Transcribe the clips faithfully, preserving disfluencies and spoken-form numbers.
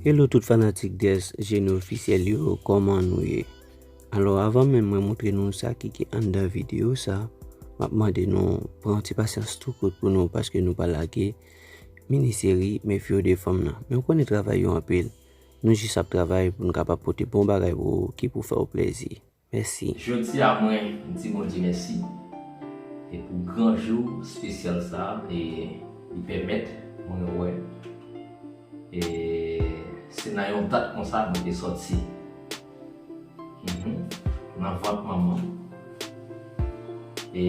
Hello tout fanatik Des Genie Officiel yo, kòman nou ye? Alò, avan menm mwen montre nou sa ki gen anndan videyo sa, m ap mande nou pran yon ti pasyans tou kout pou nou, paske nou pa lage mini seri Mefye w de fanm nan. Men w konnen travay yo anpil. Nou jis ap travay pou nou kapab pote bon bagay pou ou ki pou fè w plezi. Mèsi. Jodi a mwen di Bondye mèsi e pou gran jou espesyal sa e li pèmèt mwen wè e se nan yon dat konsa mwen te sòti mhm, nan vant manman e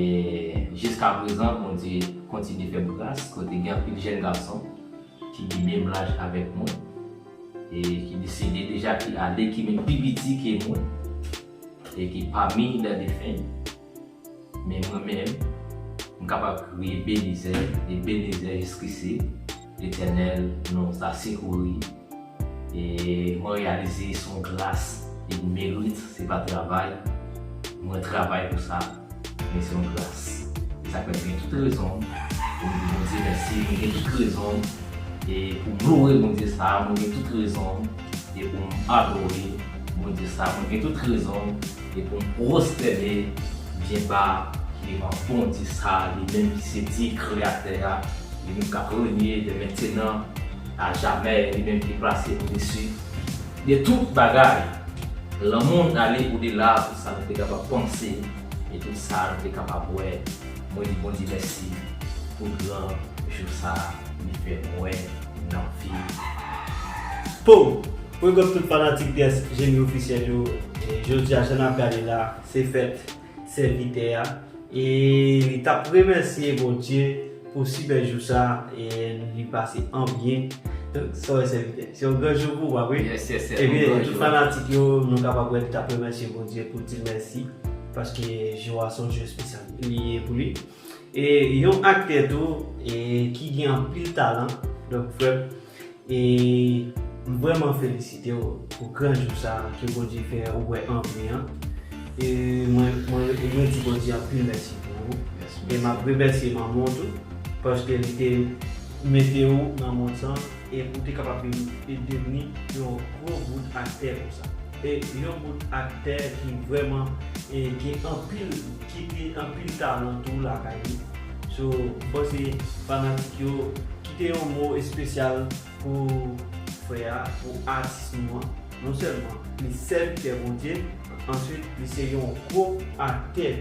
jiska prezan Bondye kontinye fè m gras kote gen anpil jèn gason ki gen menm laj avèk mwen e ki deside deja ki ale ki menm pi piti ke mwen e ki pami dan defen men mwen menm m kapab kriye Benezè e Benezè Jeskrise Letènèl non sa sekouri e mwen reyalize se yon gras e merit se pa travay mwen travay pou sa men se yon gras e sa fè m gen tout rezon pou m di Bondye mèsi mwen gen tout rezon e pou m lore Bondye sa mwen gen tout rezon e pou m adore Bondye sa mwen gen tout rezon e pou m pwostène byen ba devan Bondye sa li menm ki se Dye kreyatè a li menm k ap renye de mentenan a jamè li menm ki plase odesi de tout bagay lanmou n ale odela tout sa nou te kapab panse e tout sa nou te kapab wè mwen di Bondye mèsi pou gran jou sa li fè mwen nan vi. Pou pou tout fanatik Des Genie Officiel yo, jodi a jan n ap gade la se fèt sèvitè a e li t ap remèsye Bondye pou si bèl jou sa e li pase an byen. Sa w wè sèvitè, se yon gran jou pou ou pa vre? Ebyen tout fanatik yo nou kapab wè li t ap remèsye Bondye pou l di l mèsi paske jou a se yon jou espesyal li ye pou li. E yon aktè tou e ki gen anpil talan donk frè m e m vrèman felisite w pou gran jou sa ke Bondye fè ou wè anvi an e mwen mwen mwen di Bondye anpil mèsi pou ou e m ap remèsye manman w tou paske li te mete w nan mond sa e pou w te kapab vin e devni yon gwo bout aktè konsa e yon bout aktè ki vrèman e gen anpil ki gen anpil talan tou lakay li so m panse fanatik yo kite yon mo espesyal pou frè a pou atis nou an non sèlman li sèvitè Bondye answit li se yon gwo aktè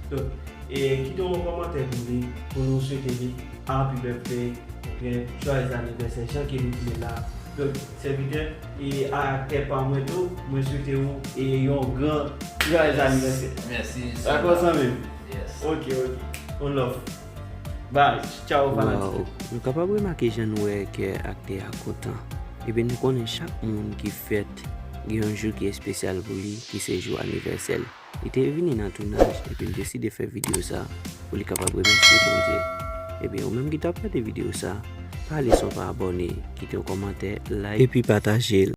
tou donk e kite yon kòmantè pou li pou nou swete li happy birthday oubyen joyeux anniversaire jan ke nou di l la donk sèvitè e aktè pa mwen tou mwen swete ou e yon gran joyeux anniversaire mèsi dakò zanmi m ok ok on love bye ciao fanatik nou kapab remake jan nou wè kè aktè a kontan ebyen nou konnen chak moun ki fèt gen yon jou ki espesyal pou li ki se jou anivèsè l li te vini nan tounaj epi l deside fè videyo sa pou li kapab remèsye Bondye ebyen ou menm ki t ap gade videyo sa pa ale san w pa abòne kite yon kòmantè like epi pataje l